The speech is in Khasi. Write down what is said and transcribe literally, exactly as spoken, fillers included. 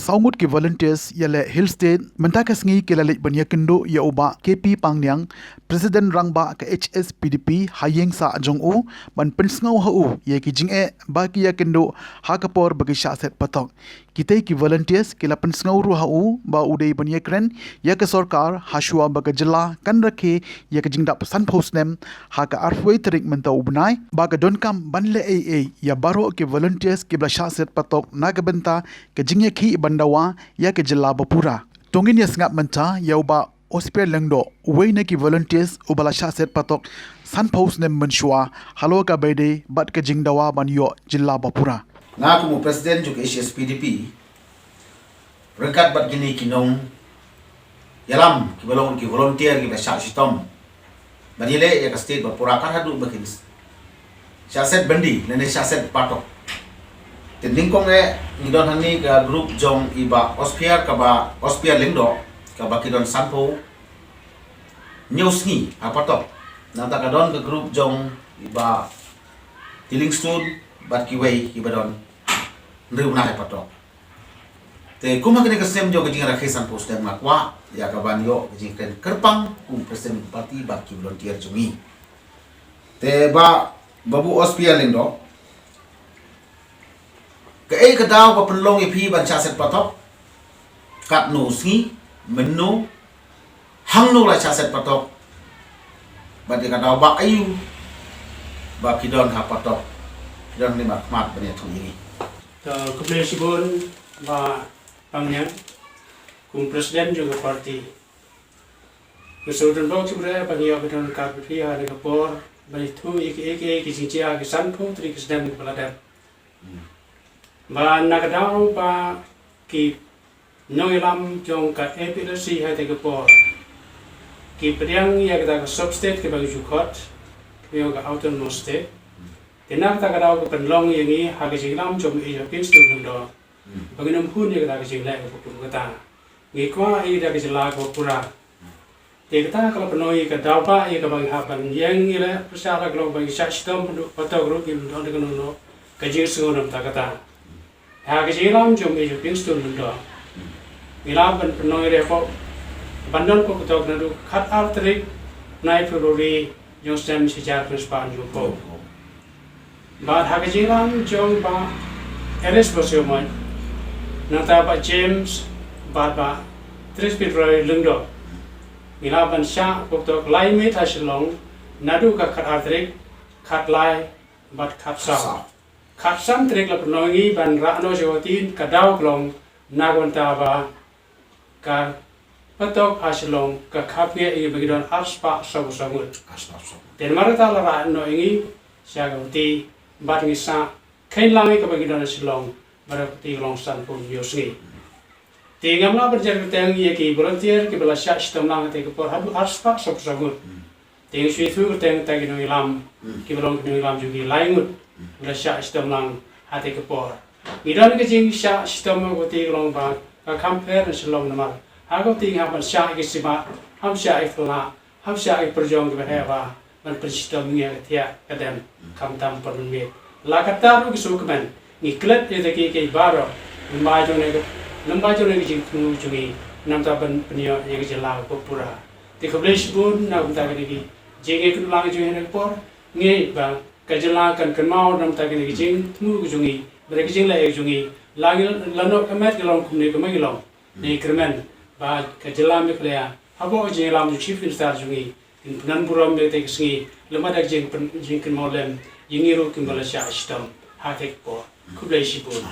Saw ngut ki volunteers ïaleh Hill State mynta ka sngi ki la leit ban ïakynduh ïa u Bah K P Pangniang, President Rangbah ka H S P D P ha ïing sah jong u, ban pynsngew ha u ïa ki jingeh ba ki ïakynduh ha ka por ba ki shah set patok. Kitei ki volunteers ki la pynsngew ruh ha u ba u dei ban ïakren ïa ka sorkar ha shuwa ba ka jylla kan rakhe ïa ka jingdap sanphew snem ha ka arphew tarik mynta u bnai, ba ka donkam ban leh ei ei ïa baroh ki volunteers kiba la shah set patok na ka bynta ka jingïakhih ban dawa ïa ka jylla bapura. To ngin ïa sngap mynta ïa u Bah Ospiah Lyngdoh, uwei na ki volunteers uba la shah set patok sanphew snem mynshuwa halor kaba ïadei bad ka jingdawa ban ïoh jylla bapura. Nga kum u president jong ka H S P D P, ryngkat bad kine ki nongïalam kiba long ki volunteer kiba shah shitom ban ïaleh ïa ka state bapura, kat haduh ba kin shah set byndi lane shah set patok. Te nyngkong eh ngi don hangne ka group jong i Bah Ospiah, kaba Ospiah Lyngdoh, kaba ki don sanphew hynñiew sngi ha patok. Nangta ka don ka group jong i Bah Tilingstone bad kiwei kiba don hynriew bnai ha patok. Te kum ha kane ka snem jong ka jingrakhe sanphew snem, nga kwah ïa ka ban ïoh ka jingkren kyrpang kum president ka party bad ki volunteer jong ngi. Te Bah, Babu Ospiah Lyngdoh, kaei ka daw ba pynlong ïa phi ban shah set patok? Katno u sngi, mynno, hangno la shah set patok? Bad ïa ka daw ba aïu ba ki don ha patok, ki don ha khmat ban ïathuh ïa ngi? To, khublei shibun Bah Pangniang, kum president jong ka party. Nga sngewthuh bok shibun ba ngi ïoh ka jingïakynduh bad phi ha kane ka por ban ïathuh ïa kiei kiei ki jingjia ha ki sanphew tylli ki snem kiba la dep. Ba na ka daw ba ki nongïalam jong ka A P H L C ha kata ka por ki pdiang ïa kata ka sub state kaba ngi ju khot, kaba ïa ka autonomous state. Te na kata ka daw ka pynlong ïa ngi ha ka jingïalam jong i Ïa Pynstone Lyngdoh ba ngin ym hun ïa kata ka jingleh kaba kum kata. Ngi kwah ïa kata ka jylla kaba pura. Te kata ka la pynlong ïa ka daw ba ïa kaba ngi hap ban ïeng ïaleh pyrshah, la ka long ba ngi shah shitom haduh patok ruh, ngim don kano kano ka jingsngew namar kata. Ha ka jingïalam jong i Ïa Pynstone Lyngdoh, ngi lah ban pynlong ïa ka ban don patok naduh khatar tarik bnai February jong u snem shi hajar khyndai spah hynñiewphew. Bad ha ka jingïalam jong Bah Eris Basaiawmoit, nangta Bah James bad Bah Tris Pit Roy Lyngdoh, ngi lah ban shah patok lai miet ha Shillong naduh ka khatar tarik, khatlai bad khatsaw. Khatsan tarik la pynlong ïa ngi ban rah noh sha ka ktien, ka daw ka long na ka bynta ba ka patok ha Shillong ka khapngiah ïa ngi ba ngi don arspah sawphew saw ngut. Te namar kata la rah noh ïa ngi sha ka kti bad ngi sah kheiñ lang ïa kaba ngi don ha Shillong, bad ka kti ka long sanphew hynñiew sngi. Te ngam lah ban jer kyrteng ïa ki volunteer kiba la shah shitom lang ha kata ka por haduh arspah sawphew saw ngut. Te ngi shu ïathuh kyrteng kita ki nongïalam kiba long ki nongïalam jong ngi lai ngut, kiba la shah shitom lang ha kata ka por. Ngi don ka jingshah shitom, ka kti ka long ba ka kham pher na Shillong namar ha ka kti ngi hap ban shah ïa ki simat, hap shah ïa ki phylla, hap shah ïa ki pyrjong kiba heh ba ban pynshitom ïa ngi ha ka thiah ka dem, khamtam por ban miet. La katta ruh ki sngewkmen, ngi klet ïa kita kiei kiei baroh lyngba jong kane ka, lyngba jong kane ka jingthmu jong ngi, namar ban pynïoh ïa ka jylla kaba pura. Te khublei shibun na ka bynta kane ka jingïakynduh lang jong ngi ha kane ka por. Ngi ba ka jylla kan kynmaw namar kane ka jingthmu ka jong ngi, bad ka jingleh ka jong ngi. La ngi la noh ka met ka long kumne kumba ngi long, ngi kyrmen ba ka jylla Meghalaya hapoh ka jingïalam jong u Chief Minister jong ngi, kin pynban burom ïa kata ka sngi, lem bad ka jingpyn-, jingkynmaw lem ïa ngi ruh kiba la shah shitom ha kata ka por. Khublei shibun.